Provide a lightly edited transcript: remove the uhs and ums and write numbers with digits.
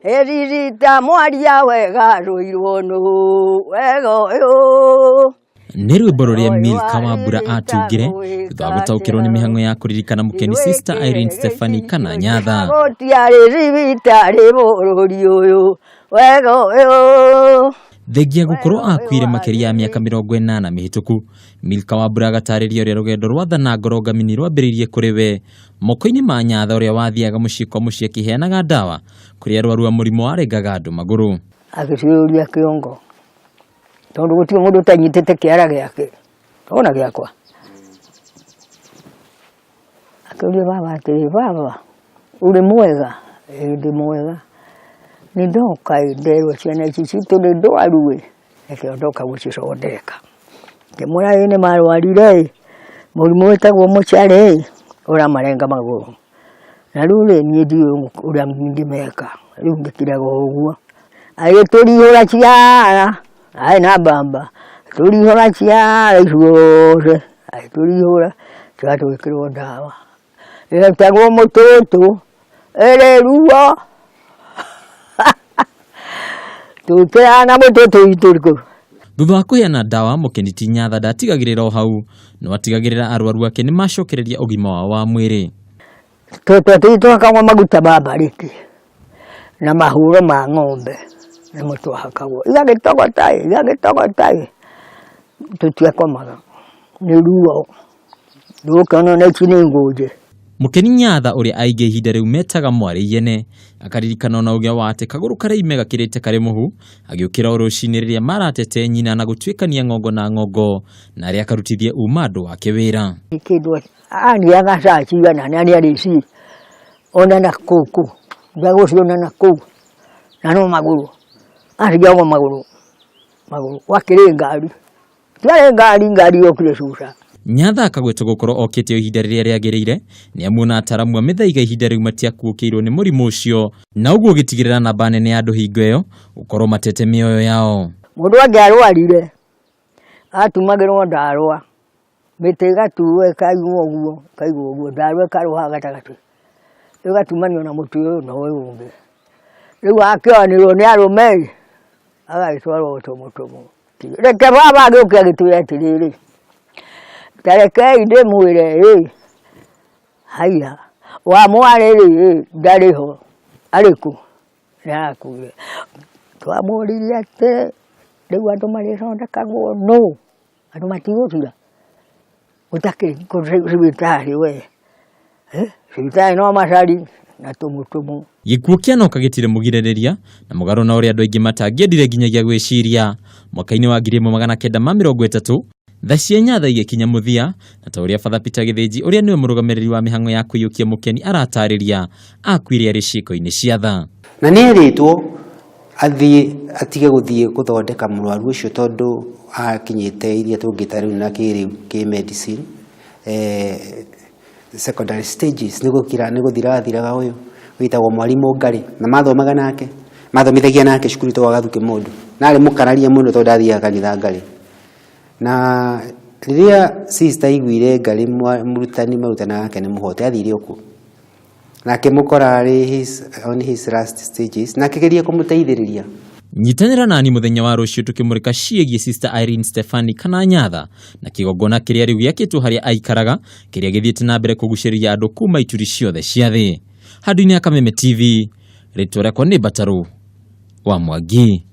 Ĩririta mwaria wega rũirwo nũ wega ũyũ. Nĩ rwĩmbo rũrĩa Milka Wambura atungire thutha wa gũtaũkĩrwo nĩ mĩhang'o ya kũririkana mũkeni Sister Irene Stephanie kana Nyatha. Gũtiarĩ thibitarĩ bũrũri ũyũ wega ũyũ. Thengia gũkorwo akuire makĩria ya mĩaka 80 mĩhĩtũku, Milka Wambura agatarĩria ũrĩa rũgendo rwa tha na ngoro ngamini rwambĩrĩirie kũrĩ we moko-inĩ ma Nyatha ũrĩa wathiaga mũciĩ kwa mũciĩ akĩheanaga ndawa kũrĩ arwaru a mũrimũ warengaga andũ magũrũ. Agĩcuria kĩongo tondũ gũtirĩ mũndũ ũtanyitĩte kĩara gĩake ona gĩakwa. Akĩũria baba atĩrĩ, baba ũrĩ mwega? Ĩĩ ndĩ mwega. Nĩ ndoka ĩ nderwo ciana ici citũ nĩ ndwaru ĩ, nĩkĩo ndoka gũcithondeka. Ngĩmwĩra ĩ nĩ marwarire ĩ, mũrimũ wĩtagwo mũcare ĩ, ũramarenga magũrũ. Na rĩu rĩ, niĩ ndiũĩ ũrĩa ingĩmeka, rĩu ngĩkiraga o ũguo. Agĩtũrihũra ciara, arĩ na mbamba, agĩtũrihũra ciara ithuothe, agĩtũrihũra, tũga twĩkĩrwo ndawa. Ĩtagwo mũtũtũ, ĩrĩ ruo, twĩkĩraga na mũtũtũ witũ kũu. Thutha wa kũheana ndawa, Mũkeni ti Nyatha ndatigagĩrĩra o hau, no atigagĩrĩra arwaru ake nĩ macokereria ũgima wao wa mwĩrĩ. Tũtũ twahakagwo maguta ma mbarĩki na mahuro ma ng'ombe nĩmo twahakagwo, igagĩtogota ĩ, igagĩtogota ĩ, tũtiakomaga nĩ ruo, rĩu ũkĩona ona ici nĩ ngũnje. Mũkeni Nyatha ũrĩa aingĩ ihinda rĩu metaga mwarĩ iyene akaririkana ona ũgĩa wa atĩ kagũrũ karĩa ime gakĩrĩte karĩ mũhu agĩũkĩra o rũcinĩ rĩrĩa maratete nyina na gũtuĩkania ng'ongo na ng'ongo na arĩa akarutithie uma andũ wake wĩra. Kĩndũ athiaga thaa cigana na nĩ arĩci ona na kũu kũu ndagũciona na kũu na no magũrũ athiagwo magũrũ magũrũ gwakĩrĩ ngari tiarĩ ngari ngari yokire cuca. Nyatha akagwetwo gũkorwo okĩte o ihinda rĩrĩa rĩagĩrĩire nĩ amu ona ataramu a mĩthaiga ihinda rĩu matiakuũkĩirwo nĩ mũrimũ ũcio na ũguo ũgĩtigĩrĩra namba nene ya andũ hingo ĩyo gũkorwo matete mĩoyo yao. Mũndũ angĩarwarire atumagĩrwo ndarwa mĩtĩ ĩgatuo ĩkaigwo ũguo ĩkaigwo ũguo ndarwa ĩkarũa haha gatagatĩ ĩgatumanio na mũtĩ ũyũ na ũyũ ũngĩ. Rĩu akĩohanĩrwo nĩ arũme ĩ agagĩtwarwo tũmũtũmũ. Reke baba agĩũke agĩtwĩre atĩrĩrĩ, ta rekei ndĩmwĩre ĩ, haiya wa mwarĩ rĩ ndarĩ ho, arĩ kũ? Nĩ arakuire. Twamũririe atĩ rĩu andũ marĩthondekagwo nũ? Andũ matigũkira? Gũtakĩrĩ thibitarĩ we, thibitarĩ no macari na tũmũtũmũ. Gĩkuũ kĩa Noka gĩtirĩ mũgirĩrĩria, na mũgarũ na ũrĩa andũ aingĩ matangĩendire nginyagia gwĩciria. Mwaka-inĩ wa 1930, tha cia Nyatha igĩkinya mũthia, na ta ũrĩa Father Peter Gĩthĩnji ũrĩa nĩwe mũrũgamĩrĩri wa mĩhang'o ya kũiyũkia mũkeni aratarĩria, akuire arĩ ciĩko-inĩ cia tha. Na nĩ erĩtwo athiĩ atige gũthiĩ gũthondeka mũrwaru ũcio tondũ akinyĩte iria tũngĩta rĩu na kĩrĩu kĩ medicine secondary stages nĩ gũkira nĩ gũthira athiraga ũyũ wĩtagwo mwarimũ Ngarĩ na mathomaga nake mathomithagia nake cukuru ĩtagwo Gathuke Mũndũ na arĩ mũkararia mũno tondũ ndathiaga kanitha Ngarĩ na rĩrĩa sister aiguire Ngarĩ mũrutani marutanaga nake nĩ mũhote athire o kuo na akĩmũkora arĩ his, on his last stages na akĩgeria kũmũteithĩrĩria. Nyitanĩra nani mũthenya wa rũciũ tũkĩmũrĩka ciĩgiĩ Sister Irene Stefani kana Nyatha na kĩgongona kĩrĩa rĩu gĩakĩtwo harĩa aikaraga kĩrĩa gĩthiĩte na mbere kũgucĩrĩria andũ kuma ituri ciothe cia thĩ. Handũ-inĩ ha Kameme TV, rĩtwa rĩakwa nĩ Mbatarũ wa Mwangi.